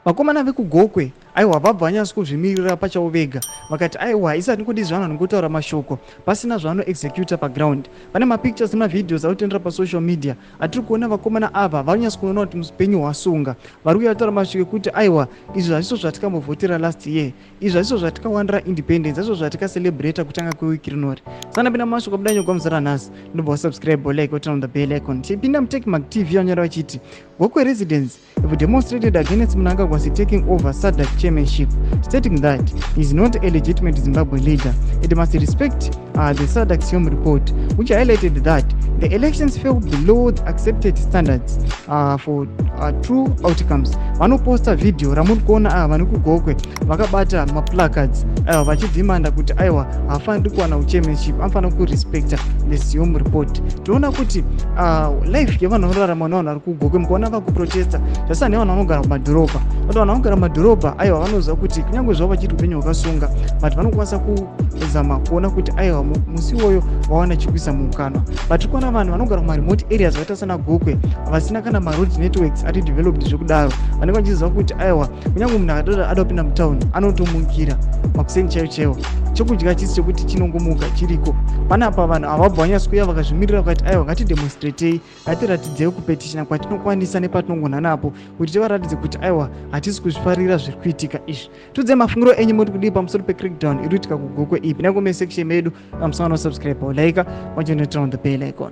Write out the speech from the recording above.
Vakomana vekuGokwe, aiwa, vabva vanyatso kuzvimirira pachavo vega, vakati aiwa, isati kudi zvanhu vanongotaura mashoko pasina zvavanoexecuta paground. Pane mapictures nemavideos ari kutenderera pasocial media atiri kuona vakomana ava varinyatso kunoona kuti mupenyu hwasunga. Vari kuuya vataura mashoko ekuti aiwa, izvi hazviso zvatikambovhotera last year, izvi hazviso zvatikawanira independence, hazviso zvatikacelebrata kutanga kwewiki rinori. Sanapinda mashoko abuda nyogwa muzara nhasi, ndobva wasubscribe, like, turn on the bell icon. Chipinda muTechmark TV, vanyora vachiti Gokwe residents have demonstrated against Mnangagwa's taking over SADC chairmanship, stating that he is not a legitimate Zimbabwe leader. It must respect the SADC SEOM report, which highlighted that the elections fell below the accepted standards for true outcomes. Vanoposta video ramuri kuona ava vari kuGokwe vakabata maplacards, aiwa, vachidhimanda kuti aiwa, haafaniri kuwana uchairmanship, anofanira kurespecta the SEOM report. Tinoona kuti life yevanhu vanorarama nevanhu vari kuGokwe, mukaona vakuprotesta, zvasiyana nevanhu vanogara mumadhorobha. Kuti vanhu vanogara mumadhorobha, aiwa, vanoziva kuti kunyange zvavo vachiti upenyu hwakasunga, but vanokwanisa kuzama kuona kuti aiwa, musi iwoyo vawana chikuisa muukanwa. But tiri kuona vanhu vanogara kumaremote areas vakaita sana Gokwe, vasina kana maroad networks ari developed zvekudaro, vanenge vachiziva kuti aiwa, kunyange munhu akada kupinda mutauni anotomukira makuseni chaiwo chaiwo, chokudya chisi chekuti chinongomuka chiriko panapa. Vanhu havabva vanyatso kuuya vakazvimirira vakati aiwa, ngatidemonstratei, ngatiratidzei kupetishina kwatinokwanisa nepatinogona napo kuti tivaratidze kuti aiwa, hatisi kuzvifarira zviri kuitika izvi. Tiudzei mafungiro enyu, moti kudii pamusoro pecrackdown iri kuitika kuGokwe ipi? Necomment section medu pamusangano, subscribe, like, wacho, turn on the bell icon.